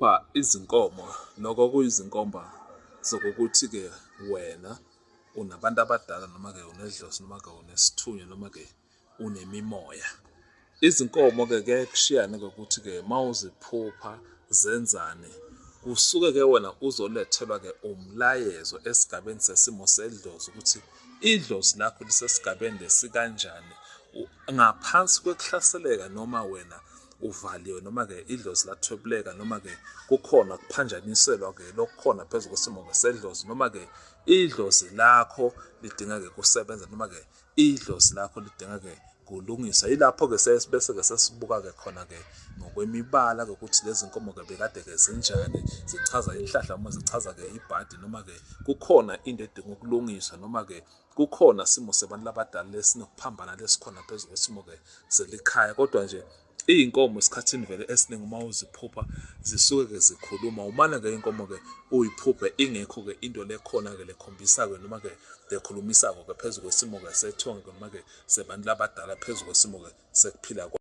Uphupha izinkomo, lokho kuyizinkomba zokuthi-ke wena unabantu abadala noma-ke unedlozi noma-ke unesithunywa noma-ke unemimoya. Izinkomo-ke kuyaye kushiyane-ke ukuthi-ke uma uziphupha zenzani. Kusuke-ke wena uzolethelwa-ke umlayezo esigabeni sesimo sedlozi ukuthi idlozi lakho lisesigabeni lesikanjani ngaphansi kwekuhlaseleka noma wena uvaliwe noma-ke idlozi lathwebuleka noma-ke kukhona kuphanjaniselwa-ke lokukhona phezu kwesimo-ke sedlozi noma-ke idlozi lakho lidinga-ke kusebenza noma-ke idlozi lakho lidinga-ke kulungisa. Yilapho-ke bese-ke sesibuka-ke khona-ke ngokwemibala-ke ukuthi lezi nkomo-ke bekade-ke zinjani, zichaza inhlahla noma zichaza-ke ibhadi noma-ke kukhona into edinga ukulungiswa noma-ke kukhona simo sebantu labadala lesinokuphambana lesikhona phezu kwesimo-ke selikhaya. Kodwa nje iy'nkomo esikhathini vele esiningi uma uziphupha zisuke-ke zikhuluma. Umane-ke inkomo-ke uyiphuphe ingekho-ke into lekhona-ke lekhombisa-ke noma-ke lekhulumisako-ke phezu kwesimo-ke sethongo noma-ke sebantu labadala phezu kwesimo-ke sekuphila.